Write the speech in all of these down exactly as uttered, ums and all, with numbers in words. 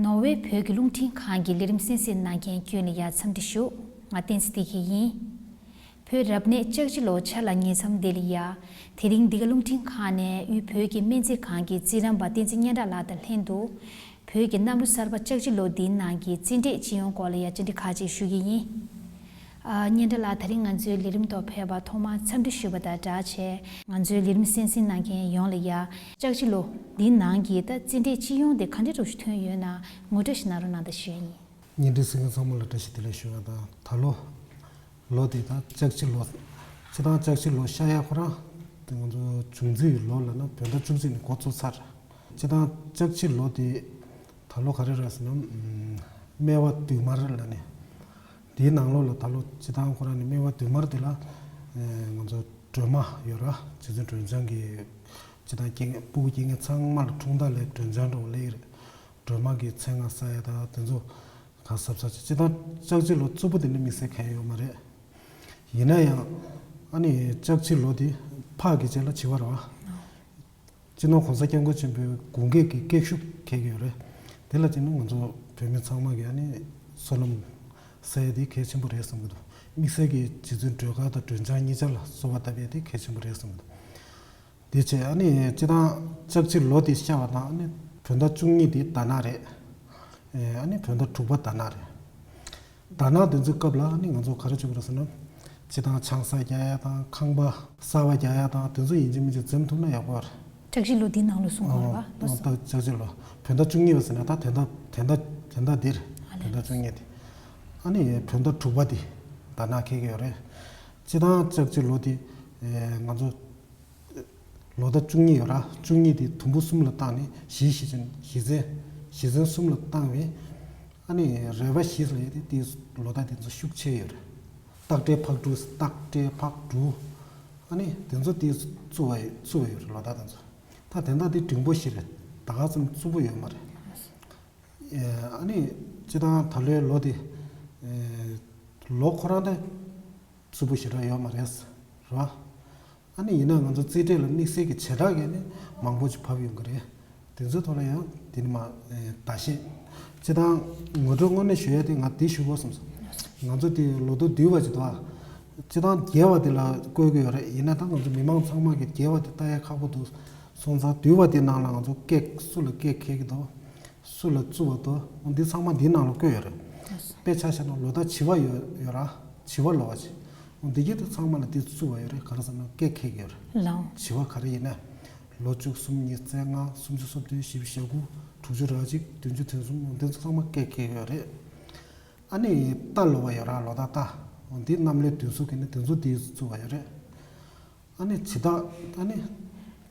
ནོར་ཝེ་བོད་ཀྱི་རླུང་འཕྲིན་ཁང་གི་ལས་རིམ་གསན་གཟིགས་གནང་མཁན་ཁྱོན་ལ་ཡ་འཚམས་འདྲི་ཞུ། ང་བསྟན་འཛིན་བདེ་སྐྱིད་ཡིན། བོད་རབ་གནས་ལྕགས་བྱི་ལོ་འཆར་ལ་ཉེ་མཚམས་འདི་ལ་ཡ། དེ་རིང་འདི་ག་རླུང་འཕྲིན་ཁང་ནས་དབུས་བོད་ཀྱི་སྨན་རྩིས་ཁང་གི་རྩིས་རམས་པ་བསྟན་འཛིན་སྙན་གྲགས་ལགས་དང་ལྷན་དུ། བོད་ཀྱི་གནམ་ལོ་གསར་པ་ལྕགས་བྱི་ལོ་འདིའི་ནང་གི་རྩིས་འབྲས་སྤྱི་ཡོངས་སྐོར་ལ་ཡ་བཅར་འདྲི་ཁག་ཅིག་ཞུ་གི་ཡིན། ཨ། སྙན་གྲགས་ལགས། ད་རིང་ང་ཚོའི་ལས་རིམ་ཐོག་ཕེབས་པར་ཐོག་མར་འཚམས་འདྲི་ཞུས་པ་དང་སྦྲགས་བྱས། ང་ཚོའི་ལས་རིམ་གསན་གཟིགས་གནང་མཁན་ཡོངས་ལ་ཡ། ལྕགས་བྱི་ལོ་འདིའི་ནང་གི་ད་རྩིས་འབྲས་སྤྱི་ཡོངས་དེ་ག་འདྲ་འདྲ་ཞིག་ཐོན་ཡོད་ན་ངོ་སྤྲོད་ཞིག་གནང་རོགས་གནང་དང་ཞུ་ཡ་ཡིན། བརྙན་འཕྲིན་གཟིགས་མཁན་ཚང་མ་ལ་བཀྲ་ཤིས་བདེ་ལེགས་ཞུ་ཡ་དང་། ད་ལོ་ལོ་དེ་ད་ལྕགས་བྱི་ལོ། སྤྱིར་བཏང་ལྕགས་བྱི་ལོ་ཤར་ཡ་ཁོ་རང་དེ་ང་ཚོ་བྱུང་རྩིས་ལོ་ལབ་ན་བོད་ཟླ་བཅུ་གཅིག་ནས་འགོ་བཙུགས་ཚར། སྤྱིར་བཏང་ལྕགས་བྱི་ལོ་དེ་ད་ལོ་ག་རེ་རེད་ཟེར་ན། ཨམ། སྨེ་བ་བདུན་དམར་ལབ་ནས། དེའི་ནང་ལོགས་ལ་ད་ལོ་སྤྱིར་བཏང་ཁོ་རང་ནས་སྨེ་བ་བདུན་དམར་དེ་ལ། ཨེ། ང་ཚོ་སྒྲོལ་མ་ཡོད་ར། རྗེ་བཙུན་སྒྲོལ་ལྗང་གི། སྤྱིར་བཏང་སྐྱེ་དངོས་སྤུ་གུ་སྐྱེ་མཁན་ཚང་མ་ལ་འཁྲུངས་རྟགས་ལ་སྒྲོལ་ལྗང་འདྲ་བོ་སླེབས་ཀྱི་རེད། སྒྲོལ་མ་གི་མཚན་སྔགས་བསགས་ཡ་དང་དེ་ཚོ་གང་གཟབ་གཟབ་བྱས། སྤྱིར་བཏང་ལྕགས་བྱི་ལོ་རྩུབ་པོ་དེ་ནི་དམིགས་བསལ་གང་ཡང་ཡོད་མ་རེད། ཡིན་ན་ཡང་། ཨ་ནི་ལྕགས་བྱི་ལོ་དེ་ཕག་གི་རྗེས་ལ་བྱི་བ་རེད་བ། སྤྱི་ནོར་༸གོང་ས་༸སྐྱབས་མགོན་ཆེན་པོའི་དགུང་གྲངས་ཀྱི་སྐད་ཤུགས་འཁེལ་གྱི་ཡོད་རེད། དེ་ལ་བརྟེན་ནས་ང་ཚོ་བོད་མི་ཚང་མ་གིས་ཨ་ནི་བསོད་ནམས་བསགས་ཡ་དེ་གལ་ཆེན་པོ་རེད་བསམ་གྱི་འདུག་དམིགས་བསལ་གྱིས་རྗེ་བཙུན་སྒྲོལ་དཀར་དང་སྒྲོལ་ལྗང་གཉིས་ཆ་ལ་གསོལ་བ་བཏབ་ཡ་དེ་གལ་ཆེན་པོ་རེད་བསམ་གྱི་འདུག་དེ་བྱས་ཨ་ནི་སྤྱིར་བཏང་ལྕགས་བྱི་ལོ་དེ་ཤར་བ་དང་ཨ་ནི་བོད་ཟླ་བཅུ་གཉིས་དེ་ཟླ་ནག་རེད། ཨེ། ཨ་ནི་བོད་ཟླ་དྲུག་པ་ཟླ་ནག་རེད། ཟླ་ནག་དེ་ཚོའི་སྐབས་ལ་ཨ་ནི་ང་ཚོ་ག་རེ་བྱེད་དགོས་རེད་ཟེར་ན། སྤྱིར་བཏང་ཆང་ས་རྒྱག་ཡ་དང་ཁང་པ་གསར་པ་རྒྱག་ཡ་དང་དེ་ཚོ་ཡིན་གཅིག་མིན་གཅིག་འཛེམ་ཐུབ་ན་ཡག་པོ་རེད། ལྕགས་བྱི་ལོ་འདིའི་ནང་ལ་གསུང་གི་ཡོད་རེད་པ། ཨོ། ལོ་གསར། ད་ལྕགས་བྱི་ལོ། བོད་ཟླ་བཅུ་གཉིས་པ་ཟེར་ན་ད་དེ་ཟླ་དེ་ཟླ་དེ་ཟླ་དེ་རེད། ཨ་ལས། བོད་ཟླ་བཅུ་གཉིས་དེ། ཨ་ནི་བོད་ཟླ་དྲུག་པ་དེ་ཟླ་ནག་འཁེལ་གྱི་ཡོད་རེད། སྤྱིར་བཏང་ལྕགས་བྱི་ལོ་དེ། ཨེ། ང་ཚོ་ལོ་ཟླ་བཅུ་གཉིས་ཡོད་ར། བཅུ་གཉིས་དེ་དུམ་བུ་གསུམ་ལ་བཏང་ནས་བཞི་བཞི་ཅན་བཞི་ཚན། བཞི་ཚན་གསུམ་ལ་བཏང་བས། ཨ་ནི་རལ་པ་བཞི་ལ་ཡོད་དེ་དེའི་ལོ་ཟླ་དེ་ཚོ་ཤུགས་ཆེ་ཡོད་རེད། སྟག་སྤྲེལ་ཕག་དྲུག་སྟག་སྤྲེལ་ཕག་དྲུག་ཨ་ནི་དེ་ཚོ་དེའི་བཙུགས་པ་བཙུགས་པ་ཡོད་རེད་ལོ་ཟླ་དེ་ཚོ། ད་དེ་འདྲ་དེ་འབྲིང་པོ་ཞིག་རེད། ད་ག་ཙམ་རྩུབ་པོ་ཡོད་མ་རེད། ཨ་ནི་སྤྱིར་བཏང་ད་ལོའི་ལོ་དེ། ལོ་ཁོ་རང་དེ་རྩུབ་པོ་ཞེ་དྲག་ཡོད་མ་རེད། རེད་བ། ཨ་ནི་ཡིན་ན་ང་ཚོ་རྩིས་འབྲས་ལ་དམིགས་བསལ་གྱི་བྱེ་བྲག་གི་ནི་མང་པོ་ཅིག་བབས་ཡོང་གི་རེད། དེ་ཚོའི་ཐོག་ལ་ཡང་དེ་ནི་མ་ད་བཤད། སྤྱིར་བཏང་ངོ་སྤྲོད་དངོས་གནས་ཞུ་ཡ་དེ་ང་དེ་ཞུ་དགོས་བསམ་སོང་། ང་ཚོ་དེ་ལོ་ཐོ་བསྡུས་པ་ཅིག་འདུག་ཨ། སྤྱིར་བཏང་རྒྱས་པ་དེ་ལ་བཀོད་ཀྱི་ཡོད་རེད། ཡིན་ན་ད་ང་ཚོ་མི་མང་ཚང་མ་གིས་རྒྱས་པ་དེ་ལྟ་ཡ་ཁག་པོ་འདུག་སོང་ཙང་བསྡུས་པ་དེ་ནང་ལ་ང་ཚོ་སྐད་སུ་ལ་སྐད་འཁེལ་གྱི་འདུག་སུ་ལ་རྩུབ་པ་འདུག་འོ་འདི་ཚང་མ་འདིའི་ནང་ལ་བཀོད་ཡོད་རེད། དཔེ་ཆ་བཞག་ན་ལོ་ཟླ་བྱི་བ་ཡོད་ཡོད་ར། བྱི་བ་ལོ་བ་བྱི། འོ་འདི་གྱད་དེ་ཚང་མ་ལ་འདི་རྩུབ་པ་ཡོད་རེད། ག་རེ་ཟེར་ན་སྐད་འཁེལ་གྱི་ཡོད་རེད། ལའོ། བྱི་བ་ག་རེ་ཡིན་ན། ལོ་བཅུ། གསུམ། གཉིས། བཙན། ལྔ། སུམ་ཅུ། སོ་བདུན། བཞི་བཅུ། ཞེ་དགུ། དྲུག་ཅུ་རེ་གཅིག་བདུན་ཅུ་དོན་གསུམ། འོ་འདི་ཚོ་ཚང་མ་སྐད་འཁེལ་གྱི་ཡོད་རེད། ཨ་ནི་རྟ་ལོ་བ་ཡོད་ར། ལོ་ཟླ་རྟ། འོ་འདི་གནམ་ལོའི་བདུན་ཟུར་གྱི་ནི་དེ་ཚོ་འདི་རྩུབ་པ་ཡོད་རེད། ཨ་ནི་བྱི་སྟག་ཨ་ནི་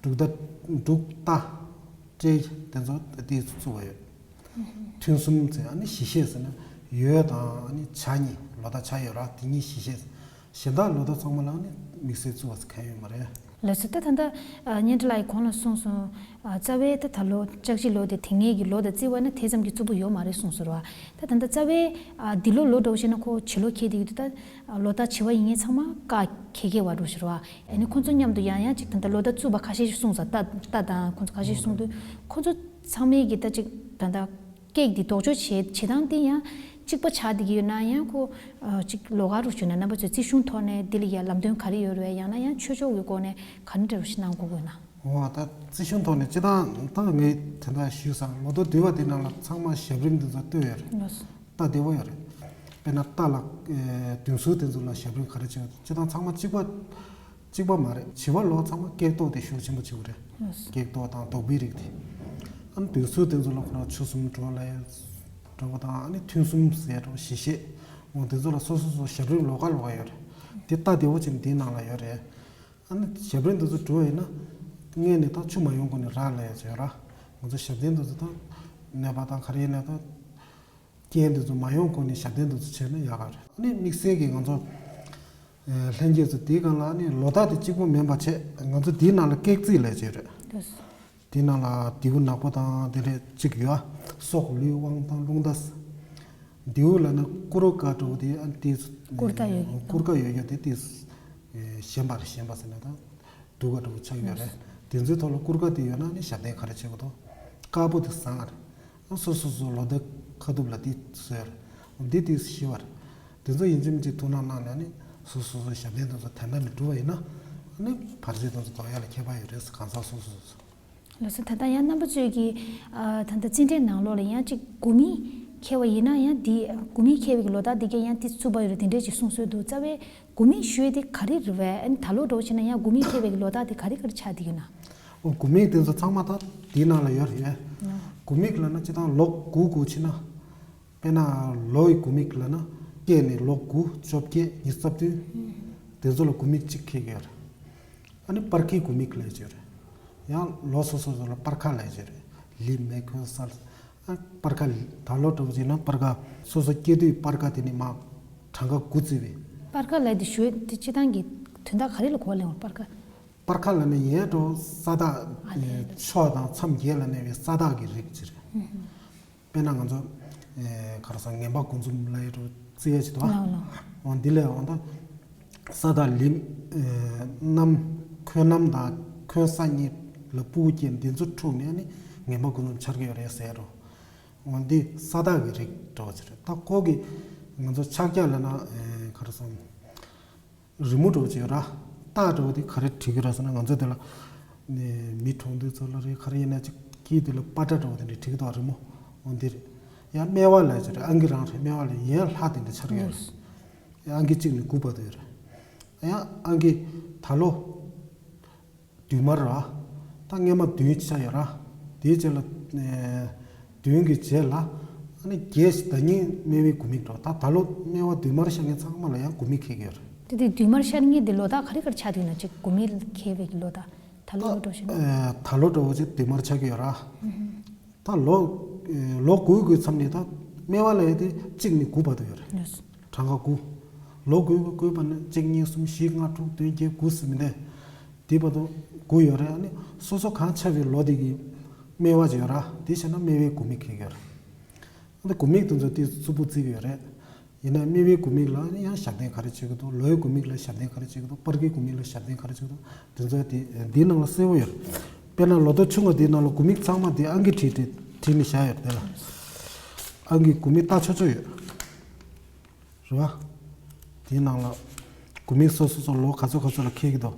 འབྲུག་ཟླ་འབྲུག་རྟ་སྤྲེལ་དེ་ཚོ་དེ་བཙུགས་པ་ཡོད། ཐུན་གསུམ་ཟེར་ཨ་ནི་བཞི་བཤད་ཟེར་ན་ཡོས་དང་ཨ་ནི་བྱ་གཉིས། ལོ་ཟླ་བྱ་ཡོད་ར། དེ་གཉིས་བཞི་བཤད། གཞན་དག་ལོ་ཟླ་ཚང་མ་ལ་ཨ་ནི་དམིགས་བསལ་བཙུགས་པ་ཟེར་གང་ཡོད་མ་རེད། ལགས་སོ། ད་ད་ལྟ་སྙན་གྲགས་ལགས་ཀྱིས་གོང་ལ་གསུངས་སོང་། རྩ་བའི་ད་ད་ལོ་ལྕགས་བྱི་ལོ་དེ་དེ་སྔའི་གི་ལོ་དང་བརྩི་བ་ན་དེ་ཙམ་གྱི་རྩུབ་པོ་ཡོད་མ་རེད་གསུངས་སོང་ར། ད་ད་ལྟ་རྩ་བའི་འདི་ལོ་ལོ་འདྲ་བོ་བཤད་ན་ཁོ་བྱི་ལོ་འཁེལ་དེ་ཡོད་དུས་ད། ལོ་ཟླ་བྱི་བ་ཡིན་མཁན་ཚང་མ་སྐད་འཁེལ་འཁེལ་བ་འདྲ་ཞིག་རེད་བ། ཨ་ནི་ཁོང་ཚོ་མཉམ་དུ་ཡང་ཡང་ཅིག་ད་ལྟ་ལོ་ཟླ་རྩུབ་པ་ཁ་ཤས་ཤིག་གསུངས་ཙང་། རྟ་རྟ་དང་ཁོང་ཚོ་ཁ་ཤས་ཤིག་གསུངས་དུས་ཁོང་ཚོ་ཚང་མས་ཀྱི་ད་ཅིག་ད་ལྟ་སྐད་འདི་ལྡོག་ཕྱོགས་བྱེད་བྱེད་སྟངས་དེ་ཡང་གཅིག་པ་ཆགས་བསྡད་ཀྱི་ཡོད་ན་ཡང་ཁོ་ཅིག་ལོགས་ཀ་རུ་བྱུང་ན་རྣམ་པ་ཚོས་རྩིས་གཞུང་ཐོག་ནས་འདི་ལ་ཡང་ལམ་སྟོན་ག་རེ་ཡོད་རེད། ཡང་ན་ཡང་ཆོས་ཕྱོགས་ཀྱི་སྒོ་ནས་ག་འདྲ་འདྲ་ཞིག་གནང་དགོས་ཀྱི་ཡོད་ན། འོ་ད་རྩིས་གཞུང་ཐོག་ནས་སྤྱིར་བཏང་ད་ངས་དེ་འདྲ་ཞུས་ཙང་ལོ་ཐོ་བསྡུས་པ་དེ་ནང་ལ་ཚང་མ་ཞབས་རིམ་དེ་ཚོ་བཏོད་ཡོད་རེད། ལགས་སོ། རྟ་བདེ་བོ་ཡོད་རེད། དཔེར་ན་རྟ་ལ་ཨེ་བདུན་ཟུར་དེ་ཚོ་ལ་ཞབས་རིམ་ག་རེ་བྱེད་དགོས། སྤྱིར་བཏང་ཚང་མ་གཅིག་པ་གཅིག་པ་མ་རེད། བྱི་བ་ལོ་ཚང་མ་སྐད་ཏོག་དེ་ཤུགས་ཆེན་པོ་བྱེད་དགོས་རེད། ལགས་སོ། སྐད་ཏོག་དང་རྡོག་པའི་རིགས་དེ། ཨ་ནི་བདུན་ཟུར་དེ་ཚོ་ལ་ཁོ་རང་ཆུ་གསུམ་འགྲོ་ལ་འགྲོ་བ་དང་ཨ་ནི་ཐུན་གསུམ་ཟེར་འགྲོ་བཞི་བཤད། འོ་དེ་ཚོ་ལ་སོ་སོ་སོ་ཞབས་རིམ་ལོགས་ཀ་ལོགས་ཀ་ཡོད་རེད། དེ་རྟ་བདེ་བོ་ཅན་དེའི་ནང་ལ་ཡོད་རེད། ཨ་ནི་ཞབས་རིམ་དེ་ཚོ་འགྲོ་ཡིན་ན། སྔས་ནས་ད་ཆུ་མ་ཡོང་གོང་ནས་རག་ལས་བྱས་ར། ང་ཚོ་ཞབས་བརྟན་དེ་ཚོ་ད་ནད་པ་དང་ག་རེ་ཡིན་ན་ད། རྐྱེན་དེ་ཚོ་མ་ཡོང་གོང་ནས་ཞབས་བརྟན་དེ་ཚོ་བྱས་ན་ཡག་ག་རེད། ཨ་ནི་དམིགས་བསལ་གྱི་ང་ཚོ་ལྷན་རྒྱས་ཚོ་དེའི་སྒང་ལ་ཨ་ནི་ལོ་རྟགས་དེ་གཅིག་པོ་མིན་པ་བྱས། ང་ཚོ་དེའི་ནང་ལ་སྐད་རྩིས་ལས་བྱས་རེད། ལགས་སོ། དེའི་ནང་ལ་དེའུ་ནག་པོ་དང་དེ་འདྲས་གཅིག་ཡོད། སྲོག་ལུས་དབང་ཐང་རླུང་རྟ། དེའུ་ལབ་ན་ཀུ་རུ་ཀ་འདྲ་བོ་དེ་ཨ་ནི་དེ། ཀུར་ཀ་ཡོད་རྒྱུ། ཀུར་ཀ་ཡོད་རྒྱུ་དེ་དེ། ཞེན་པ་རེད། ཞེན་པ་ཟེར་ན་ད། སྡུག་ག་འདྲ་བོ་ཆགས་ཡོད་རེད། དེ་ཚོའི་ཐོག་ལ་ཀུར་ཀ་དེ་ཡོད་ན་ནི་ཞབས་བརྟན་ག་རེ་བྱེད་དགོས་འདུག་དཀར་པོ་དེ་བཟང་ང་རེད། སོ་སོ་སོ་ལོ་ཟླ་ཁ་ཐུག་ལ་དེ་བཟོས་རེད། འདི་དེ་ཤི་བ་རེད། དེ་ཚོ་ཡིན་གཅིག་མིན་གཅིག་ཐུགས་སྣང་གནང་ནས་ནི་སོ་སོ་སོ་ཞབས་བརྟན་དེ་ཚོ་དེ་འདྲ་ནས་བསྒྲུབས་པ་ཡིན་ན་ནི་བར་ཆད་དེ་ཚོ་དོགས་ཡ་ལ་ཁྱད་པར་ཡོད་རེད། གང་ཟག་སོ་སོ་སོ་སོ། ལགས་སོ། ད་ལྟ་ཡང་རྣམ་པ་ཚོས་ཀྱི་ཨ་ད་ལྟ་རྩིས་འགྲན་ནང་ལོགས་ལ་ཡང་གཅིག་དགུ་མིག་འཁེལ་བ་ཡིན་ན་ཡང་འདི་དགུ་མིག་འཁེལ་བའི་ལོ་རྟགས་འདི་གས་ཡང་འདི་བཙུགས་པ་ཡོད་རེད། དེ་འདྲས་ཅིག་གསུངས་སྲོལ་འདུག་རྩ་བའི་དགུ་མིག་ཞུ་ཡས་དེ་ག་རེ་རེད་བས། ཨ་ནི་ད་ལོ་འདྲ་བོ་བྱས་ན་ཡང་དགུ་མིག་འཁེལ་བའི་ལོ་རྟགས་དེ་ག་རེ་ག་རེ་ཆགས་བསྡད་ཀྱི་ཡོད་ན། ཨོ་དགུ་མིག་དེ་ཚོ་ཚང་མ་ད་དེའི་ནང་ལ་ཡོད་རེད། ཨ་དགུ་མིག་ལབ་ན་སྤྱིར་བཏང་ལོ་དགུ་དགུ་ཕྱིན་ན། དཔེར་ན་ལོ་ཡི་དགུ་མིག་ལབ་ན་སྐྱེས་ནས་ལོ་དགུ་བཅོ་བརྒྱད་ཉི་ཤུ་རྩ་བདུན། དེ་ཚོ་ལ་དགུ་མིག་གཅིག་འཁེལ་གྱི་ཡོད་རེད། ཨ་ནི་སྤར་ཁའི་དགུ་མིག་ལབ་ཀྱི་ཡོད་རེད། ཡང་ལོ་སོ་སོ་སོ་ལ་སྤར་ཁ་ལབ་ཀྱི་ཡོད་རེད། ལི་མེ་ཁོན་སལ། ཨ་སྤར་ཁ་ད་ལོ་འདྲ་བོ་ཅིག་ན་སྤར་ཁ་སོ་སོ་སྐྱེས་དུས་སྤར་ཁ་དེ་ནི་མ་གྲངས་ཀ་དགུ་བརྩིས་པའི། སྤར་ཁ་ལབ་དེ་ཞུ་དེ་སྤྱིར་བཏང་གི་དོན་དག་ག་རེ་ལ་གོ་བ་ལེན་པ། སྤར་ཁ། སྤར་ཁ་ལབ་ནས་ཡིན་འགྲོ་ས་བདག་ཨ་ལས། ཕྱོགས་དང་མཚམས་བརྒྱད་ལ་གནས་པའི་ས་བདག་གི་རིགས་ཅིག་རེད། དཔེར་ན་ང་ཚོ་ཨེ་ག་རེ་ཟེར་ངན་པ་དགུ་འཛོམས་ལ་ཡོད་རུ་བརྩི་ཡ་ཅིག་འདུག་ཨ། ལགས་ལགས། འོ་འདི་ལས་འོ་ད་ས་བདག་ལིམ་ཨེ་གནམ། ཁོན་གནམ་དང་ཁོན་ས་གཉིས་ལ་ཕྲུ་གུ་སྐྱེས་འདི་ཚོ་འཁྲུགས་ནས་ནི་ངན་པ་དགུ་འཛོམས་ཆགས་ཀྱི་ཡོད་རེད་ཟེར་རོ། འོ་འདི་ས་བདག་གི་རིགས་འདྲ་བོ་ཅིག་རེད། ད་ཁོ་གི་ང་ཚོ་ཕྱག་རྒྱ་ལབ་ན་ཨེ་ག་རེ་ཟེར། རི་མོ་འདྲ་བོ་ཅིག་ཡོད་ར། རྟགས་འདྲ་བོ་དེ་ག་རེ་བྲིས་ཀྱི་ར་ཟེར་ན་ང་ཚོ་དེ་ལ་ནས་མི་གྲོངས་དུས་ཚོད་ལ་རེད་ག་རེ་ཡིན་ན་ཅིག་དཀྱིལ་དེ་ལ་པ་ཏྲ་འདྲ་བོ་དེ་འདྲ་བྲིས་ཀྱི་འདུག་རི་མོ། འོ་འདི་རེད། ཡང་སྨེ་བ་ལབ་ཅིག་རེད། ཨང་ཀི་རང་རེད། སྨེ་བ་ལ་ཡན་ལྷ་དེ་འདྲ་འཆར་གྱི་ཡོད་རེད། ཡང་ཨང་ཀི་གཅིག་ནས་དགུ་བར་དུ་ཡོད་རེད། ཡང་ཨང་ཀི་ད་ལོ། བདུན་དམར་ར། ད་སྔས་མ་བདུན་ཆགས་ཡོད་ར། དེའི་རྗེས་ལ། ཨེ། བདུན་གྱི་རྗེས་ལ། ཨ་ནི་བརྒྱད་ཟླ་ཉིན་སྨེ་བའི་དགུ་མིག་འགྲོ། ད་ད་ལོ་སྨེ་བ་བདུན་དམར་ཤར་མཁན་ཚང་མ་ལ་ཡང་དགུ་མིག་འཁེལ་གྱི་ཡོད་རེད། དེ་དེ་བདུན་དམར་ཤར་མཁན་དེ་ལོ་རྟགས་ག་རེ་ག་རེ་ཆགས་འདུག་ན་ཅིག་དགུ་མིག་འཁེལ་བའི་གི་ལོ་རྟགས་ད་ལོ་ལོ་འགྲོ་བཞིན། ཨེ། ད་ལོ་འགྲོ་བ་ཅིག་བདུན་དམར་ཆགས་ཀྱི་ཡོད་ར། ད་ལོ། ཨེ། ལོ་དགུ་དགུའི་མཚམས་ནས་ད་སྨེ་བ་ལ་ཡ་དེ་གཅིག་ནས་དགུ་བར་དུ་ཡོད་རེད། གྲངས་ཀ་དགུ། ལོ་དགུའི་དགུའི་བར་ནས་གཅིག་གཉིས་གསུམ་བཞི་ལྔ་དྲུག་བདུན་བརྒྱད་དགུ་ཟེར་མི་འདྲ། དེ་བར་དུ་དགུ་ཡོད་རེད། ཨ་ནི་སོ་སོ་གང་ཆགས་པའི་ལོ་དེ་གི་སྨེ་བ་ཅིག་ཡོད་ར། དེ་བྱས་ན་སྨེ་བའི་དགུ་མིག་འཁེལ་གྱི་ཡོད་རེད། ཨ་ནི་དགུ་མིག་དེ་ཚོ་དེ་རྩུབ་པོ་བརྩི་གི་ཡོད་རེད། ཡིན་ན་སྨེ་བའི་དགུ་མིག་ལ་ཡང་ཞབས་བརྟན་ག་རེ་བྱེད་ཀྱི་འདུག་ལོའི་དགུ་མིག་ལ་ཞབས་བརྟན་ག་རེ་བྱེད་ཀྱི་འདུག་སྤར་ཁའི་དགུ་མིག་ལ་ཞབས་བརྟན་ག་རེ་བྱེད་ཀྱི་འདུག་དེ་ཚོ་དེ་འདིའི་ནང་ལ་གསལ་པོ་ཡོད་རེད། དཔེར་ན་ལོ་ཐོ་ཆུང་བ་འདིའི་ནང་ལ་དགུ་མིག་ཚང་མ་དེ་ཨང་ཀི་བྲིས་བྲིས་བྲིས་ནས་བཞག་ཡོད་རེད། དེ་ལ་ཨང་ཀི་དགུ་མིག་རྟགས་ཆོད་ཆོད་ཡོད། རེད་བ། དེའི་ནང་ལ་དགུ་མིག་སོ་སོ་སོ་ལོ་ག་ཚོད་ག་ཚོད་ལ་འཁེལ་གྱི་འདུག་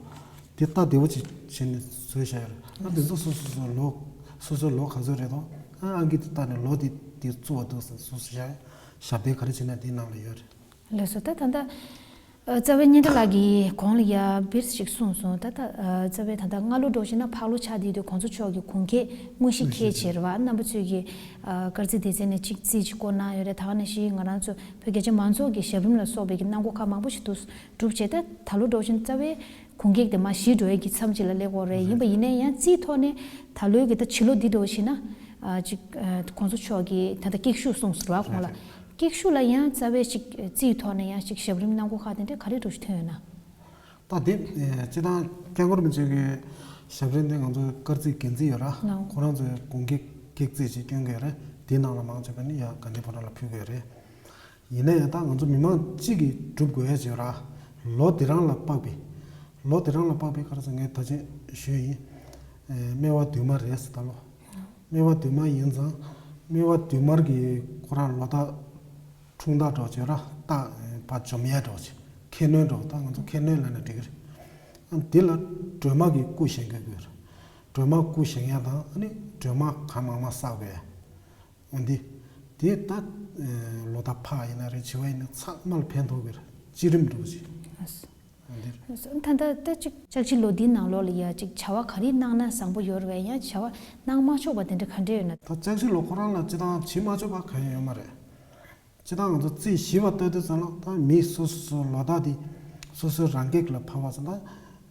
དེ་ལྟ་བདེ་བོ་ཅིག་བྱས་ནས་བཟོས་བཞག་ཡོད་རེད། ཨ་དེ་ཚོ་སོ་སོ་སོ་ལོ་སོ་སོའི་ལོ་ག་ཚོད་རེད་དོ། ཨ་ཨང་ཀི་དེ་ལྟ་ནས་ལོ་དེ་དེ་བཙུགས་པ་འདུག་ཟེར་སོ་སོ་བཞག་ཞབས་བརྟན་ག་རེ་བྱས་ན་དེའི་ནང་ལ་ཡོད་རེད། ལགས་སོ། ད་ད་ལྟ་ཨ་རྩ་བའི་སྙན་གྲགས་ལགས་ཀྱིས་གོང་ལ་ཡ་བིར་ཞིག་གསུངས་སོང་། ད་ད་ཨ་རྩ་བའི་ད་ལྟ་སྔ་ལོ་འགྲོ་བཞིན་ན་ཕག་ལོ་ཆགས་བསྡད་དུས་གོང་ས་མཆོག་གི་དགུང་སྐེག་དངོས་གཞི་འཁེལ་བྱས་རེད་བ། རྣམ་པ་ཚོས་ཀྱི་ཨ་དཀར་རྩིས་སྡེ་ཚན་ནས་གཅིག་རྩིས་ཅིག་བསྐོར་གནང་ཡོད་རེད། ད་ག་ནང་བཞིན་ང་རང་ཚོ་བོད་རྒྱ་ཆེ་མང་ཚོགས་ཀྱི་ཞབས་རིམ་ལ་སོགས་པའི་གི་གནང་སྒོ་ཁག་མང་པོ་ཞིག་འདུག་གྲུབ་བྱས། ད་ད་ལོ་འགྲོ་བཞིན་རྩ་བའི་དགུང་སྐེག་དེ་མར་བཞི་འགྲོ་ཡས་ཀྱི་མཚམས་ཅིག་ལ་སླེབས་ཡོད་རེད། ཡིན་པ་ཡིན་ནའི་ཡང་རྩིས་ཐོག་ནས་ད་ལོའི་གི་ད་ཕྱི་ལོ་འདི་འགྲོ་བཞིན་ན་ཨ་ཅིག་ཨ་གོང་ས་མཆོག་གིས་ད་ལྟ་སྐེག་ཤུག་གསུངས་སོང་རེད་བ་གོང་ལ། སྐེག་ཤུག་ལ་ཡང་རྩ་བའི་ཅིག་རྩིས་ཐོག་ནས་ཡང་ཅིག་ཞབས་རིམ་གནང་སྒོ་ཁག་དེ་འདྲ་ག་རེ་འདྲ་ཞིག་ཐོན་ཡོད་ན། ད་དེ་ཨེ་སྤྱིར་བཏང་སྐྱབས་མགོན་རིན་པོ་ཆེ་གི་ཞབས་རིམ་དེ་ང་ཚོ་སྐར་རྩིས་འགན་འཛིན་ཡོད་ར། ལགས། ཁོ་རང་ཚོས་དགུང་སྐེག་སྐེག་རྩིས་ཅིག་སྐྱོན་གྱི་ཡོད་རེད། དེའི་ནང་ལ་མང་ཆེ་བ་ནི་ཡ་དགའ་ལྡན་ཕོ་བྲང་ལ་ཕུལ་གྱི་ཡོད་རེད། ཡིན་ན་ཡང་ད་ང་ཚོ་མི་མང་གཅིག་གིས་སྒྲུབ་དགོས་ཡ་ཅིག་ཡོད་ར། ལོ་དེ་རང་ལ་དཔག་པའི། ལོ་དེ་རང་ལ་དཔག་པའི་ག་རེ་ཟེར་ངས་ད་ཅི་ཞུས་ཡིན། ཨེ་སྨེ་བ་བདུན་དམར་རེད་ཟེར་ད་ལོ། སྨེ་བ་བདུན་དམར་ཡིན་ཙང་། སྨེ་བ་བདུན་དམར་གྱི་ཁོ་རང་ལོ་རྟགས་འཁྲུངས་རྟགས་འདྲ་བོ་ཅིག་ཡོད་ར། རྟགས་ཕར་འཇོམས་ཡས་འདྲ་བོ་ཅིག་ཁེ་སྣོན་འདྲ་བོ། ད་ང་ཚོ་ཁེ་སྣོན་ལབ་ན་འགྲིག་གི་རེད། ཨ་འདི་ལ་སྒྲོལ་མ་གི་སྐུ་བཞེངས་དགོས་ཀྱི་ཡོད་རེད། སྒྲོལ་མ་སྐུ་བཞེངས་ཡས་དང་ཨ་ནི་སྒྲོལ་མ་གང་མང་མང་བསགས་དགོས་ཡས། འོ་འདི། དེ་ད་ལོ་རྟགས་ཕག་ཡིན་ན་རེད། བྱི་བ་ཡིན་ན་ཚང་མ་ལ་ཕན་ཐོགས་ཀྱི་རེད། བྱི་རིམ་འདྲ་བོ་ཅིག་འོ་འདི་རེད། ད་ལྟ་ད་ཅིག་ལྕགས་བྱི་ལོ་འདིའི་ནང་ལོགས་ལ་ཡ་ཅིག་བྱ་བ་ག་རེ་གནང་ན་བཟང་པོ་ཡོད་རེད་བས། ཡང་བྱ་བ་གནང་མ་ཆོག་པ་དེ་འདྲ་ག་འདྲ་ཡོད་ན། ད་ལྕགས་བྱི་ལོ་ཁོ་རང་ལ་སྤྱིར་བཏང་བྱེད་མ་ཆོག་པ་གང་ཡང་ཡོད་མ་རེད། སྤྱིར་བཏང་ང་ཚོ་རྩིས་ཞིབ་པ་ལྟོས་དུས་ཙམ་ལ་ད་མི་སོ་སོ་སོའི་ལོ་རྟགས་དེ་སོ་སོའི་རང་སྐེག་ལ་ཕབ་པ་ཙམ་ལ་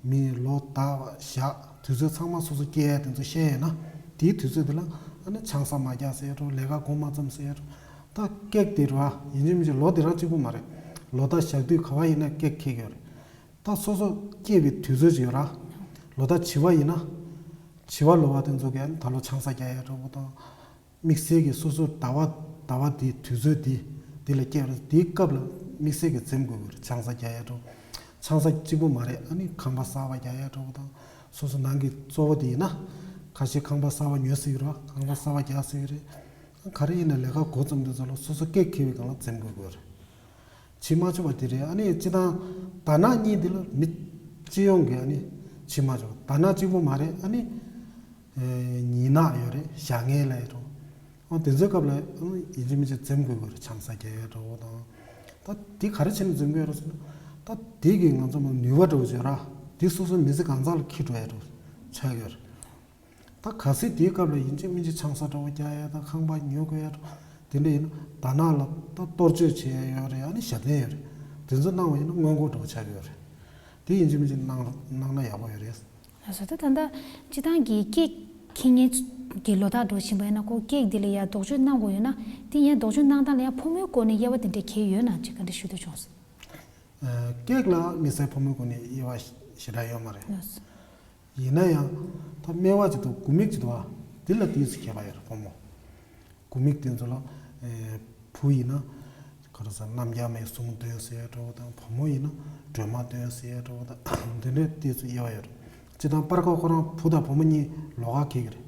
མིའི་ལོ་ཟླ་བ་ཞག་དུས་ཚོད་ཚང་མ་སོ་སོ་སྐྱེ་ཡས་དེ་ཚོ་ཤེས་ཡོད་ན། དེའི་དུས་ཚོད་དེ་ལ་ཨ་ནི་ཆང་ས་མ་རྒྱག་ཟེར་རོ། ལས་ཀ་འགོ་མ་བརྩམས་ཟེར་རོ། ད་སྐེག་དེ་རེད་བ། ཡིན་གཅིག་མིན་གཅིག་ལོ་དེ་རང་གཅིག་པུ་མ་རེད། ལོ་ཟླ་ཞག་དུས་ག་བ་ཡིན་ན་སྐེག་འཁེལ་གྱི་ཡོད་རེད། ད་སོ་སོ་སྐྱེས་པའི་དུས་ཚོད་ཅིག་ཡོད་ར། ལོ་ཟླ་བྱི་བ་ཡིན་ན། བྱི་བ་ལོ་བ་དེ་ཚོ་གིས་ཨ་ནི་ད་ལོ་ཆང་ས་རྒྱག་ཡས་འདྲ་བོ་དང་། དམིགས་བསལ་གྱི་སོ་སོ་ཟླ་བ་ཟླ་བ་དེའི་དུས་ཚོད་དེ་དེ་ལ་སྐྱེས་པ་རེད། དེའི་སྐབས་ལ་དམིགས་བསལ་གྱི་འཛེམ་དགོས་ཀྱི་རེད། ཆང་ས་རྒྱག་ཡས་འདྲ་བོ། ཆང་ས་གཅིག་པུ་མ་རེད། ཨ་ནི་ཁང་པ་གསར་པ་རྒྱག་ཡས་འདྲ་བོ་དང་། སོ་སོ་ནང་གི་གཙོ་བོ་དེ་ཡིན་ན། ཁ་ཤས་ཁང་པ་གསར་པ་ཉོ་སྲིད་ཀྱི་རེད། ཁང་པ་གསར་པ་རྒྱག་སྲིད་ཀྱི་རེད། ག་རེ་ཡིན་ན་ལས་ཀ་འགོ་རྩོམ་དུས་ཙམ་ལ་སོ་སོ་སྐད་འཁེལ་བའི་སྒང་ལ་འཛེམ་དགོས་དགོས་རེད། བྱེད་མ་ཆོག་པ་དེ་རེད། ཨ་ནི་སྤྱིར་བཏང་དར་ནག་གཉིས་འདི་ལ་མི་སྤྱི་ཡོངས་ཀྱི་ཨ་ནི་བྱེད་མ་ཆོག་དར་ནག་གཅིག་པོ་མ་རེད། ཨ་ནི་ཉིན་ནག་ཡོད་རེད། ཞག་ངན་ལ་ཡོད་རེད། ཨོ་དེ་ཚོའི་སྐབས་ལ་ཨ་ནི་ཡིན་གཅིག་མིན་གཅིག་འཛེམ་དགོས་དགོས་རེད། ཆང་ས་རྒྱག་ཡ་འདྲ་བོ་དང་། ད་དེ་ག་རེ་བྱས་ནས་འཛེམ་དགོས་རེད་ཟེར་ན། ད་དེ་གི་ང་ཚོ་མ་ནུས་པ་འདྲ་བོ་བྱོས་ར། དེ་སོ་སོའི་མི་ཚེ་གང་ཚང་ལ་འཁྱེར་འགྲོ་ཡ་འདྲ་བོ་ཆགས་ཡོད་རེད། ད་གལ་སྲིད་དེའི་སྐབས་ལ་ཡིན་གཅིག་མིན་གཅིག་ཆང་ས་འདྲ་བོ་རྒྱག་ཡ་དང་ཁང་པ་ཉོ་དགོས་ཡ་འདྲ་བོ་དེ་འདྲ་ཡིན་ན། དར་ནག་ལ་ད་གཏོར་བཅོས་བྱེད་ཡ་ཡོད་རེད། ཨ་ནི་ཞབས་བརྟན་ཡོད་རེད། དེ་ཚོ་གནང་བ་ཡིན་ན་སྔོན་འགོག་འདྲ་བོ་ཆགས་ཀྱི་ཡོད་རེད། དེ་ཡིན་གཅིག་མིན་གཅིག་གནང་གནང་ན་ཡག་པོ་ཡོད་རེད། ལགས་སོ། ད་ད་ལྟ་སྤྱིར་བཏང་གི་ཀེག་འཁྱེར་མཁན་གྱི་ལོ་རྟགས་འདྲ་བོ་ཕྱིན་པ་ཡིན་ན། ཁོ་ཀེག་འདི་ལ་ཡ་ལྡོག་ཕྱོགས་གནང་དགོས་ཡོད་ན། དེ་ཡང་ལྡོག་ཕྱོགས་གནང་སྟངས་ལ་ཡང་ཕོ་མོའི་སྐོར་ནས་དབྱེ་བ་དེ་འདྲ་གང་ཡོད་ན་ཅིག་བཀའ་འདྲི་ཞུ་འདོད་བྱུང་། ཀེག་ལ་དམིགས་བསལ་ཕོ་མོའི་སྒོ་ནས་དབྱེ་བ་ཞེ་དྲག་ཡོད་མ་རེད། ཡིན་ན་ཡང་ད་སྨེ་བ་ཅིག་དང་དགུ་མིག་ཅིག་འདུག་བ། འདི་ལ་ཏོག་ཙམ་ཁྱད་པར་ཡོད་རེད། ཕོ་མོ་དགུ་མིག་དེ་ཚོ་ལ་བུ་ཡིན་ན་ག་རེ་ཟེར། རྣམ་རྒྱལ་མའི་གཟུངས་འདོན་ཟེར་ཡ་འདྲ་བོ་དང་། བུ་མོ་ཡིན་ན་སྒྲོལ་མ་འདོན་ཟེར་ཡ་འདྲ་བོ་དང་། འདི་འདྲའི་ཏོག་ཙམ་དབྱེ་བ་ཡོད་རེད། སྤྱིར་བཏང་སྤར་ཁ་ཁོ་རང་བུ་དང་བུ་མོ་གཉིས་ལོགས་ཀ་འཁེལ་གྱི་རེད།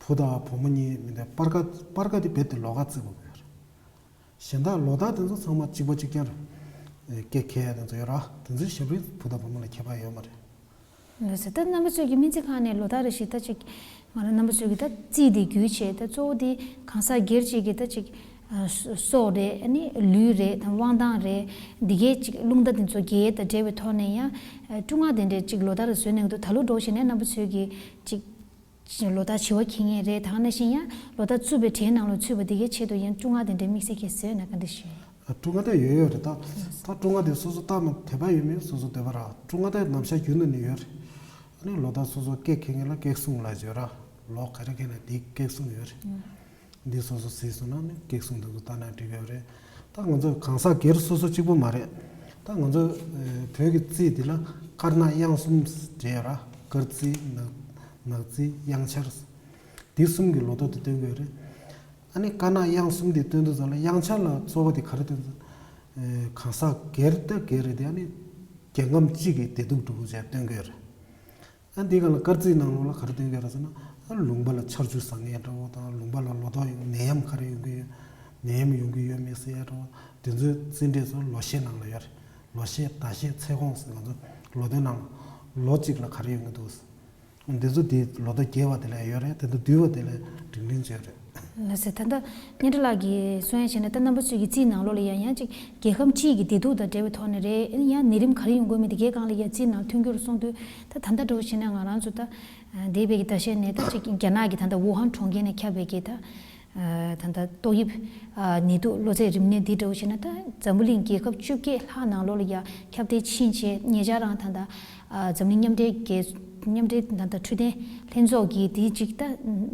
བུ་དང་བུ་མོ་གཉིས་མི་འདྲ། སྤར་ཁ་སྤར་ཁ་དེ་རྦད་དེ་ལོགས་ཀ་བརྩི་དགོས་ཀྱི་རེད། གཞན་དག་ལོ་རྟགས་དེ་ཚོ་ཚང་མ་གཅིག་པ་གཅིག་རྐྱང་རེད། ཀེག་འཁྱེར་ཡ་དེ་ཚོ་ཡོད་ར། དེ་ཚོའི་ཞབས་བྲོ་བུ་དང་བུ་མོ་ལ་ཁྱད་པར་ཡོད་མ་རེད། ལགས་སོ། ད་རྣམ་པ་ཚོས་ཀྱི་སྨན་རྩིས་ཁང་ནས་ལོ་རྟགས་རེ་ཞིག་ད་ཅིག་ང་རང་རྣམ་པ་ཚོས་ཀྱི་ད་རྩིས་དེ་བརྒྱུད་བྱས། ད་གཙོ་བོ་དེ་གང་ཟག་སྒེར་གཅིག་གི་ད་ཅིག་ཨ་སྲོག་རེད། ཨ་ནི་ལུས་རེད། ད་དབང་ཐང་རེད། འདི་གའི་ཅིག་རླུང་རྟ་དེ་ཚོ་རྒྱས་དང་འབྲེལ་བའི་ཐོག་ནས་ཡང་ཨ་སྐྲུན་ངག་དེ་འདྲའི་ཅིག་ལོ་རྟགས་རེ་བཟོས་གནང་གི་འདུག་ད་ལོ་འགྲོ་བཞིན་ནས་རྣམ་པ་ཚོས་ཀྱི་ཅིག་ལོ་རྟགས་བྱེ་བ་འཁྱེར་མཁན་རེད། ད་ག་ནང་བཞིན་ཡང་ལོ་རྟགས་བཙུགས་པའི་གྲས་ནང་ལ་ཚུད་པ་འདི་གའི་ཆེད་དུ་ཡང་སྐྲུན་ངག་དེ་འདྲའི་དམིགས་བསལ་གྱི་བཟོས་ན་ག་འདྲ་ཞིག་ཨ། སྐྲུན་ངག་ད་ཡོད་ཡོད་རེད། ད་ད་སྐྲུན་ངག་དེ་སོ་སོ་ལྟ་ན་དད་པ་ཡོད་མེད་སོ་སོ་འདོད་པ་ར། སྐྲུན་ངག་ད་ནམ་ཞག་རྒྱུན་དུ་ནས་ཡོད་རེད། ཨ་ནི་ལོ་རྟགས་སོ་སོ་ཀེག་འཁྱེར་མཁན་ལ་ཀེག་སྲུང་ལབ་ཡོད་ར། ལོ་ག་རེ་འཁྱེར་ན་དེའི་ཀེག་སྲུང་ཡོད་རེད། འདི་སོ་སོ་གཟིགས་སོང་ན་ནི་ཀེག་སྲུང་དེ་ཚོ་ལྟ་ན་འགྲིག་གི་ཡོད་རེད། ད་ང་ཚོ་གང་ཟག་སྒེར་སོ་སོ་གཅིག་པུ་མ་རེད། ད་ང་ཚོ་ཨེ་བོད་ཀྱི་རྩིས་འདི་ལ་དཀར་ནག་གཡང་གསུམ་བྲིས་ཡོད་ར། དཀར་རྩིས། ནག་ནག་རྩིས། གཡང་ཆར། འདི་གསུམ་གྱི་ལོ་ཐོ་དེ་སྟོན་གྱི་ཡོད་རེད། ཨ་ནི་དཀར་ནག་གཡང་གསུམ་དེ་སྟོན་དུས་ཙམ་ལ་གཡང་ཆར་ལ་གཙོ་བོ་དེ་ག་རེ་སྟོན་ཙམ། ཨེ་གང་ཟག་སྒེར་ད་སྒེར་རེད་དེ། ཨ་ནི་རྒྱལ་ཁམས་གཅིག་གི་བདེ་སྡུག་འདྲ་བོ་ཅིག་སྟོན་གྱི་ཡོད་རེད། ཨ་འདི་ག་ལ་དཀར་རྩིས་ནང་ལོགས་ལ་ག་རེ་སྟོན་གྱི་རེད་ཟེར་ན། ཨ་ལུང་པ་ལ་ཆར་ཆུ་ཟག་མཁན་འདྲ་བོ་དང་། ལུང་པ་ལ་ལོ་ཏོག་ཡོང་ནད་ཡམས་ག་རེ་ཡོང་གི་ཡོད། ནད་ཡམས་ཡོང་གི་ཡོད་མེད་ཟེར་ཡ་འདྲ་བོ། དེ་ཚོའི་རྩིས་འབྲས་ཚོ་ལོ་ཤས་ནང་ལ་ཡོད་རེད། ལོ་ཤས། ཟླ་ཤས། ཚེས་གོང་ཟེར། ང་ཚོ་ལོ་ཐོའི་ནང་ལ་ལོ་གཅིག་ལ་ག་རེ་ཡོང་གི་འདུག་འདི་ཚོ་དེ་ལོ་ཐོ་རྒྱས་པ་དེ་ལ་ཡོད་རེད། དེ་ཚོ་བསྡུས་པ་དེ་ལ་འགྲིག་མིན་བྱས་རེད། ལགས་སོ། ད་ལྟ་སྙན་གྲགས་ལགས་ཀྱིས་གསུང་ཡ་བྱས་ན། ད་རྣམ་པ་ཚོས་ཀྱི་རྩིས་ནང་ལོགས་ལ་ཡང་ཡང་ཅིག་རྒྱལ་ཁམས་སྤྱི་གི་བདེ་སྡུག་དང་འབྲེལ་བའི་ཐོག་ནས་རེད། ཡང་ནད་རིམས་ག་རེ་ཡོང་དགོས་མིན་དེ་གའི་སྒང་ལ་ཡང་རྩིས་ནང་མཐུན་འགྱུར་གསུངས་དུས། ད་ད་ལྟ་འདྲ་བོ་བྱས་ན་ང་རང་ཚོ་ད་འདས་པའི་གི་ཟླ་ཤས་ནས་ད་ཅིག་རྒྱ་ནག་གི་ད་ལྟ་ཝུ་ཧན་གྲོང་ཁྱེར་ནས་ཁྱབ་པའི་གི་ད་ད་ལྟ་ཏོག་དབྱིབས་ནད་དུག་གློ་ཚད་རིམས་ནད་འདི་འདྲ་བོ་བྱས་ན། ད་འཛམ་བུ་གླིང་རྒྱལ་ཁབ་བཅོ་བརྒྱད་ལྷག་ནང་ལོགས་ལ་ཡང་ཁྱབ་གདལ་ཕྱིན་བྱས། ཉེ་ཆར་རང་ད་ལྟ་འཛམ་གླིང་མཉམ་འབྲེལ་རྒྱལ་མཉམ་འབྲེལ་ད་ལྟ་འཕྲོད་བསྟེན་ལྷན་ཚོགས་ཀྱིས་དེ་ཅིག་ད་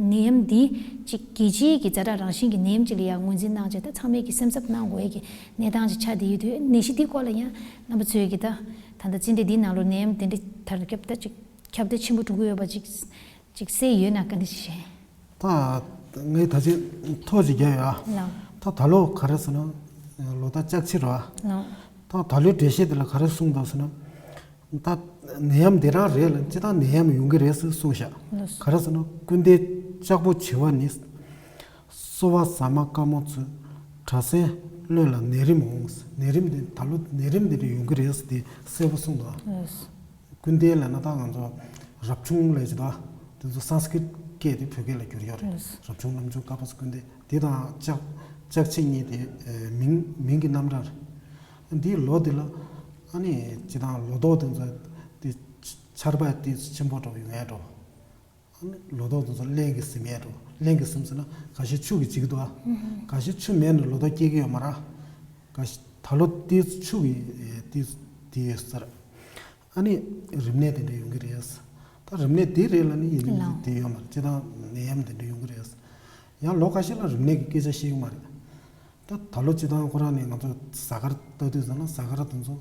ནད་ཡམས་འདི་ཅིག་རྒྱལ་སྤྱིའི་གི་ཛ་དྲག་རང་བཞིན་གྱི་ནད་ཡམས་ཅིག་ལ་ཡང་ངོས་འཛིན་གནང་བྱས། ད་ཚང་མས་ཀྱི་སེམས་འཚབ་གནང་དགོས་ཀྱི་གནས་སྟངས་ཅིག་ཆགས་བསྡད་ཡོད་དུས། ནད་གཞི་འདིའི་སྐོར་ལ་ཡང་རྣམ་པ་ཚོས་ཀྱི་ད་ད་ལྟ་རྩིས་འབྲས་འདིའི་ནང་ལོགས་ནད་ཡམས་དེ་འདྲ་དར་ཁྱབ་ད་ཅིག་ཁྱབ་གདལ་ཆེན་པོ་འགྲོ་གི་ཡོད་པ་ཅིག་ཅིག་གསལ་ཡོད་ན་ག་འདྲ་ཞིག་ཤེས། ད་ངས་ད་ཅིག་ཐོ་ཅིག་རྒྱག་ཡོད་ཨ། ལགས། ད་ད་ལོ་ག་རེ་ཟེར་ན་ལོ་ཟླ་ལྕགས་བྱི་རེད་ཨ། ལགས། ད་ད་ལོའི་འགྲེལ་བཤད་དེ་ལ་ག་རེ་གསུངས་འདུག་ཟེར་ན། ད་ནད་ཡམས་འདི་རང་རེད་ལ། སྤྱིར་བཏང་ནད་ཡམས་ཡོང་གི་རེད་ཟེར་གསུངས་ཤག་ལགས། ག་རེ་ཟེར་ན། སྐུར་འདེབས་ལྕགས་པོ་བྱི་བ་ནི། སོ་པ་ཟ་མ་དཀར་མོ་ཚོས། དྲག་ཟན་བློན་ལ་ནད་རིམས་འོང་། ནད་རིམས་འདི་ད་ལོ་ནད་རིམས་འདི་འདྲ་ཡོང་གི་རེད་ཟེར་དེ་གསལ་པོ་གསུངས་འདུག་ཨ། ལགས། སྐུར་འདེབས་ལབ་ན་ད་ང་ཚོ་རབ་བྱུང་ལབ་ཀྱི་འདུག་དེ་ཚོ་སཾ་སྐྲྀཏ་སྐད་དེ་བོད་སྐད་ལ་བསྒྱུར་ཡོད་རེད། ལགས། རབ་བྱུང་རྣམ་བྱུང་བསྐལ་པ་སྐུར་འདེབས་དེ་དང་ལྕགས་ལྕགས་བྱི་གཉིས་དེ་མིང་མིང་གི་རྣམ་གྲངས་རེད། འདིའི་ལོ་འདི་ལ་ཨ་ནི་སྤྱིར་བཏང་ལོ་ཏོག་དེ་ཚོ་དེ་ཆར་པ་དེ་ཆེན་པོ་འགྲོ་ཡོང་ཡ་འགྲོ། ལོ་ཏོག་དེ་ཚོ་རླན་གྱིས་ཟིན་ཡས་འགྲོ། རླན་གྱིས་ཟིན་ཟེར་ན་ཁ་ཤས་ཆུ་གིས་འཇིག་གི་འདུག་ཨ། ཁ་ཤས་ཆུ་མེད་ན་ལོ་ཏོག་སྐྱེ་གི་ཡོད་མ་རེད། ཁ་ཤས་ད་ལོ་དེ་ཆུ་གིས་དེ་དེ་ཡོད་ཟེར། ཨ་ནི་རིམས་ནད་དེ་འདྲ་ཡོང་གི་རེད། ད་རིམས་ནད་དེ་རེད་ལབ་ནི་ཡིན་ནི་ལགས། དེ་ཡོད་མ་རེད། སྤྱིར་བཏང་ནད་ཡམས་དེ་འདྲ་ཡོང་གི་རེད། ཡང་ལོ་ཁ་ཤས་ལ་རིམས་ནད་ཀྱི་སྐད་ཆ་བཤད་ཀྱི་མ་རེད། ད་ད་ལོ་སྤྱིར་བཏང་ཁོ་རང་ནས་ང་ཚོ་གཟའ་སྐར་ལྟ་དུས་ཙམ་ལ་གཟའ་སྐར་དེ་ཚོ།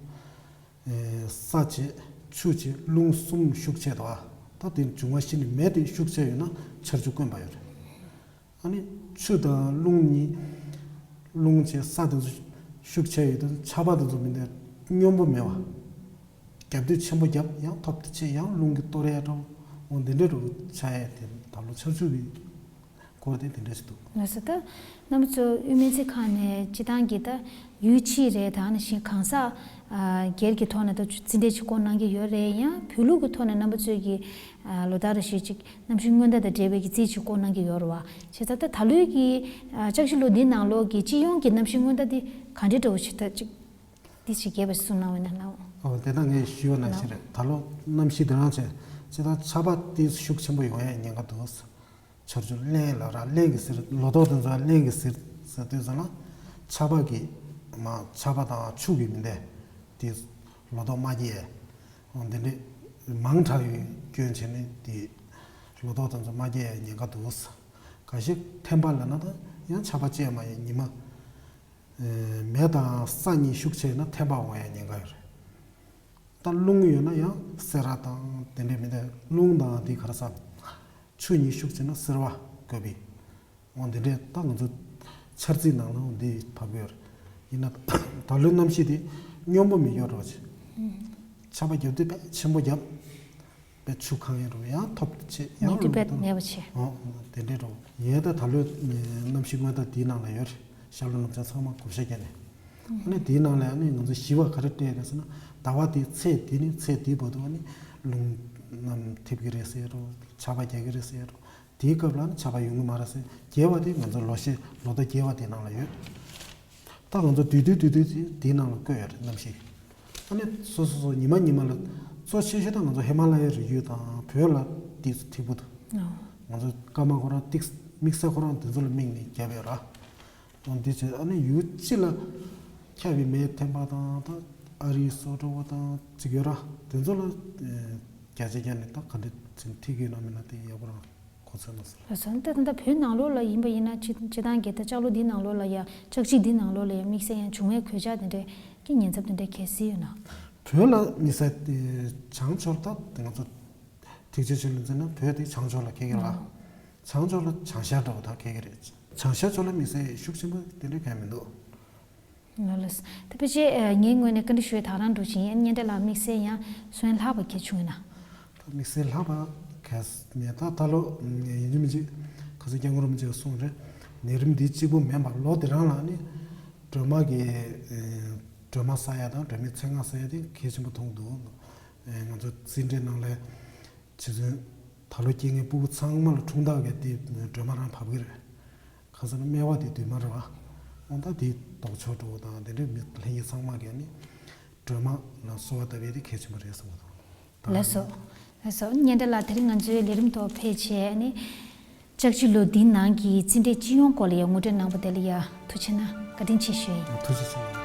ས་བྱེད། ཆུ་བྱེད། རླུང་གསུམ་ཤུགས་ཆེ་འདུག་ཨ། ད་དེ་འབྱུང་བ་བཞི་ནི་མེ་དེ་ཤུགས་ཆེ་ཡོད་ན་ཆར་ཆུ་དཀོན་པ་ཡོད་རེད། ཨ་ནི་ཆུ་དང་རླུང་གཉིས། རླུང་བྱེད་ས་དེ་ཚོ་ཤུགས་ཆེ་ཡོད་དུས་ཆར་པ་དེ་ཚོ་མི་འདྲ་སྙོམས་པོ་མེད་པ། རྒྱབ་དུས་ཆེན་པོ་རྒྱབ། ཡང་ཐོབ་དུས་ཆེ། ཡང་རླུང་གིས་གཏོར་ཡ་འགྲོ། འོ་འདི་འདྲ་འགྲོ་ཆགས་ཡ་དེ་ད་ལོ་ཆར་ཆུ་གི་སྐོར་དེ་དེ་འདྲ་ཞིག་འདུག། ལགས་སོ། ད་རྣམ་པ་ཚོ་དབུས་སྨན་རྩིས་ཁང་ནས་སྤྱི་བཏང་གི་ད་ཡུལ་ཕྱེད་རེད། ད་ནང་བཞིན་གང་ཟག་ཨ་སྒེར་གྱི་ཐོག་ནས་ད་རྩིས་འབྲས་ཅིག་བསྐོ་གནང་གི་ཡོད་རེད། ཡང་བོད་ལུགས་ཀྱི་ཐོག་ནས་རྣམ་པ་ཚོས་ཀྱི་ཨ་ལོ་ལྟར་རེ་བཞིན་ཅིག་གནམ་གཤིས་སྔོན་བརྡ་དང་འབྲེལ་བའི་གི་རྩིས་ཅིག་བསྐོ་གནང་གི་ཡོད་རེད་བ། བྱས་ཙང་ད་ད་ལོའི་གི་ཨ་ལྕགས་བཞི་ལོ་འདིའི་ནང་ལོགས་ཀྱི་སྤྱི་ཡོངས་ཀྱི་གནམ་གཤིས་སྔོན་བརྡ་འདི་ག་འདྲ་འདྲ་བོ་ཞིག་ད་ཅིག་འདི་ཞིག་རྒྱས་པ་ཞིག་གསུངས་གནང་བ་ན་ལགས། ཨོ་དེ་ད་ངས་ཞུས་པ་ནང་བཞིན་རེད། ད་ལོ་གནམ་གཤིས་འདི་རང་བྱས་ཅི་ད་ཆར་པ་དེ་ཤུགས་ཆེན་པོ་ཡོང་ཡ་ཉེན་ཁ་འདུག། ཆར་ཆུ་རླན་ལ་ར་རླན་གྱི་ཟེར། ལོ་ཏོག་དེ་ཚོ་རླན་གྱི་ཟེར་ཟེར་དུས་ཙམ་ལ་ཆར་པ་གི་མ་ཆར་པ་དང་ཆུ་གི་མི་འདས་དེ་ལོ་ཏོག་མ་སྐྱེས། འོ་འདི་འདྲས་མང་དྲགས་ཡོད་སྐྱོན་བྱས་ནས་དེ་ལོ་ཏོག་དེ་ཚོ་མ་སྐྱེས་ཉེན་ཁ་འདུག། ག་ཤེད་ཐན་པ་ལབ་ན་ད་ཡང་ཆར་པ་བཅད་མ་ཡིན་ཉི་མ་མེ་དང་ས་གཉིས་ཤུགས་ཆེ་ན་ཐན་པ་འོང་ཡ་ཉེན་ཁ་ཡོད་རེད། ད་རླུང་ཡོད་ན་ཡང་སེར་བ་དང་དེ་འདྲས་མི་འདུག། རླུང་དང་དེ་ག་རེ་ཟ། ཆུ་གཉིས་ཤུགས་ཆེ་ན་སེར་བ་དགོས་པས། འོ་འདི་འདྲས་ད་ང་ཚོ་ཆར་རྩིས་ནང་ལ་འོ་འདི་བབས་ཡོད་རེད། ཡིན་ན་ད་ལོའི་གནམ་གཤིས་དེ་སྙོམས་པོ་མི་ཡོད་རོགས་ཆེ། ཆར་པ་བརྒྱབ་དུས་དཔེ་ཆེན་པོ་བརྒྱབ། དཔེ་ཆུ་གང་ཡིན་རུང་ཡང་ཐོབ་ཆེ་ཡང་ཉེ་དུ་རུང་དཔེ་ཐོབ་མེད་པ་ཆེ། འོ་འོ་དེ་འདྲས་རོགས། ངས་ད་ད་ལོའི་གནམ་གཤིས་སྔོན་བརྡ་དེའི་ནང་ལ་ཡོད་རེད། ཤར་ལྷོ་ནུབ་བྱང་ཚང་མ་བགོ་བཤའ་བརྒྱབ་ནས། ཨ་ནི་དེའི་ནང་ལ་ཨ་ནི་ང་ཚོ་ཞི་བ་ག་རེ་སྤྲད་རེད་ཟེར་ན། ཟླ་བ་དེའི་ཚེས་དེ་ནས་ཚེས་དེའི་བར་དུ་ཨ་ནི་རླུང་གནམ་འཐིབས་ཀྱི་རེད་ཟེར་རོ། ཆར་པ་རྒྱག་གི་རེད་ཟེར་རོ། དེའི་སྐབས་ལ་ཨ་ནི་ཆར་པ་ཡོང་གི་མ་རེད་ཟེར། རྒྱས་པ་དེ་ང་ཚོ་ལོ་ཤས་ལོ་ཟླ་རྒྱས་པ་དེའི་ནང་ལ་ཡོད། ད་ང་ཚོ་དུས་དུས་དུས་དུས་དེའི་ནང་ལ་བཀོད་ཡོད་རེད་གནམ་གཤིས། ཨ་ནི་སོ་སོ་སོ་ཉི་མ་ཉི་མ་ལ་གཙོ་ཆེ་ཤོས་ད་ང་ཚོ་ཧི་མ་ལ་ཡའི་རི་རྒྱུད་དང་བོད་ལ་དེ་ཚོ་འཐིབས་པོ་འདུག། ང་ཚོ་སྐར་མ་ཁོ་རང་ཏིག་དམིགས་བསལ་ཁོ་རང་དེ་ཚོ་ལ་དམིགས་ནས་བརྒྱབ་ཡོད་ར། འོ་འདི་བྱས་ཨ་ནི་ཡུལ་སྤྱི་ལ་ཁྱབ་པའི་མེ་ཐན་པ་དང་ད་ཨ་རིའི་སོ་འགྲོ་བ་དང་ཅིག་ཡོད་ར། དེ་ཚོ་ལ་བརྒྱ་ཆ་བརྒྱ་ནས་ད་ག་འདྲ་ཅིག་འཐིབས་ཀྱི་ཡོད་ན་མིན་ན་དེ་ཡག་པོ་རང་གོ་ཚོད་མ་སོང་། ལགས་སོ། ད་ད་ལྟ་བོད་ནང་ལོགས་ལ་ཡིན་པ་ཡིན་ན་སྤྱི་སྤྱི་བཏང་གི་ད་ལྕགས་ལོ་འདི་ནང་ལོགས་ལ་ཡ་ལྕགས་ཕྱི་འདི་ནང་ལོགས་ལ་ཡ་དམིགས་བསལ་ཡང་བྱུང་བའི་གོད་ཆག་དེ་འདྲའི་གི་ཉེན་ཚབས་དེ་འདྲའི་གལ་སྲིད་ཡོད་ན། བོད་ལ་དམིགས་བསལ་དེ་བྱང་ཕྱོགས་ད་དེ་ང་ཚོ་ཐེག་ཆེན་ཆོས་གླིང་ཚོ་ན་བོད་དེ་བྱང་ཕྱོགས་ལ་ཁེལ་གི་ར། བྱང་ཕྱོགས་ལ་བྱང་ཤར་འདྲ་བོ་ད་ཁེལ་གི་རེད། བྱང་ཤར་ཕྱོགས་ལ་དམིགས་བསལ་ཤུགས་ཆེན་པོ་དེ་འདྲའི་གང་ཡང་མི་འདུག། ལགས་ལགས། ད་ཕལ་ཆེར་ངའི་ངོས་ནས་བཀའ་འདྲི་ཞུ་ཡ་དག་རང་འགྲོ་བཞིན་ཡིན། སྙན་གྲགས་ལགས་དམིགས་བསལ་ཡང་སོན་ལྷག་པ་གལ་བྱུང་ཡོད་ན། ད་དམིགས་བསལ་ལྷག་པ་གལ་མེད། ད་ད་ལོ་ཡིན་གཅིག་མིན་གཅིག་ཁ་སང་སྐྱབས་མགོན་རིན་པོ་ཆེས་གསུངས་རེད། ནད་རིམས་འདི་གཅིག་པུ་མིན་པར་ལོ་འདི་རང་ལ་ནི་སྒྲོལ་མ་གི་སྒྲོལ་མ་བསགས་ཡ་དང་སྒྲོལ་མའི་མཚན་སྔགས་བསགས་ཡ་དེ་གལ་ཆེན་པོ་མཐོང་འདུག། ང་ཚོ་རྩིས་འབྲས་ནང་ལ། རྗེ་བཙུན་ད་ལོ་སྐྱེ་མཁན་སྤུ་གུ་ཚང་མ་ལ་འཁྲུངས་རྟགས་ཀྱི་དེ་སྒྲོལ་མ་རང་བབས་ཀྱི་རེད། ཁ་སང་སྨེ་བ་དེ་བདུན་མ་རེད་བ། འོ་ད་དེ་ལྡོག་ཕྱོགས་འགྲོ་དང་དེ་འདྲའི་མི་ལྷན་རྒྱས་ཚང་མ་གིས་ནི་སྒྲོལ་མ་ལ་གསོལ་བ་བཏབ་པའི་དེ་གལ་ཆེན་པོ་རེད་བསམ་གྱི་འདུག། ད་ལགས་སོ། ལགས་སོ། སྙན་གྲགས་ལགས་དེ་རིང་ང་ཚོའི་ལས་རིམ་ཐོག་ཕེབས་བྱས་ནི། ལྕགས་བཞི་ལོ་འདིའི་ནང་གི་རྩིས་འབྲས་སྤྱི་ཡོངས་སྐོར་ལ་ཡང་ངོ་སྤྲོད་གནང་བ་དེ་ལ་ཡང་ཐུགས་རྗེ་གནང་། བཀའ་དྲིན་ཆེ་ཞུ་ཡིན། ཐུགས་རྗེ་ཆེ།